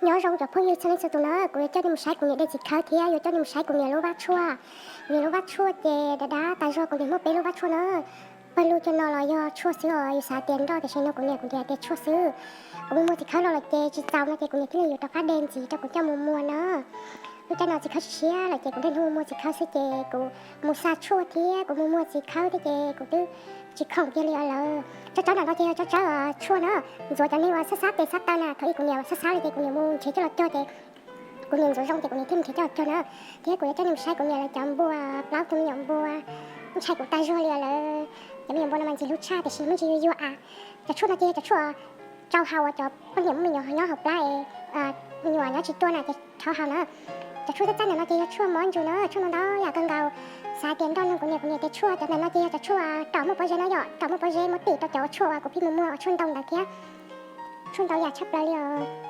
Nyob zoo cov phooj ywg txhua leej txhua tus na, kuv yuav coj nej mus saib kuv niam de txiv khawb thiab yuav coj nej mus saib kuv niam lub vab tshuaj. Kuv niam lub vab tshuaj ces dav dav tas zog, kuv niam muaj peb lub vab tshuaj na. Pawg lug cov no los yog tshuaj xwb os, yus xav tias nroj tiam sis no kuv niam kuv niam tias tshuaj xwb. Kuv mus muag txiv khawb los lawm ces tsis txaus no ces kuv niam thiaj li yuav rov qab de ntxiv rau kuv coj mus muag na. Lub caij no txiv khawb siav siav lawm ces kuv niaj hnub mus muag txiv khawb xwb ces kuv mus xa tshuaj thiab kuv mus muag txiv khawb thiab ces kuv twb tsis khoom kiag li os lawm. Tsob tsawb nram no ces yog tsob tsawb tshuaj na, ntxuav cov neeg uas xab xab tes xab taw na. Thaum ub kuv niam uas xab xab li ces kuv niam mus nrhiav coj los cog ces kuv niam ntxuav zoo ces kuv niam thiaj mus nrhiav coj los cog na. Thiab kuv yuav coj nej mus saib kuv niam lawv cov npua, plaub tug me nyuam npua, ntshai kuv tag zog li os lawm. Cov me nyuam npua no mas ntxim hlub tshaj tiam sis muaj ntsis yuag yuag av. Cov tshuaj no ces yog cov tshuaj rau haus uas cov poj niam muaj me nyuam nyob hauv plab, me nyuam nyob tsis tuaj na ces rau haus na. Cov tshuaj txaij txaij ntawm no ces yog tshuaj mob ntsws na, tshuaj ntau ntau yam kawg nkaus. Xav tias nroj no kuv niam kuv niam tias tshuaj. Cov ntawm no ces yog cov tshuaj raum muaj pob zeb no, yog raum muaj pob zeb muab tim rau cov uas tshuaj uas kuv pheej mus muag uas tshuaj ntau ntawd thiab. Tshuaj ntau yam tshaj plaws li os.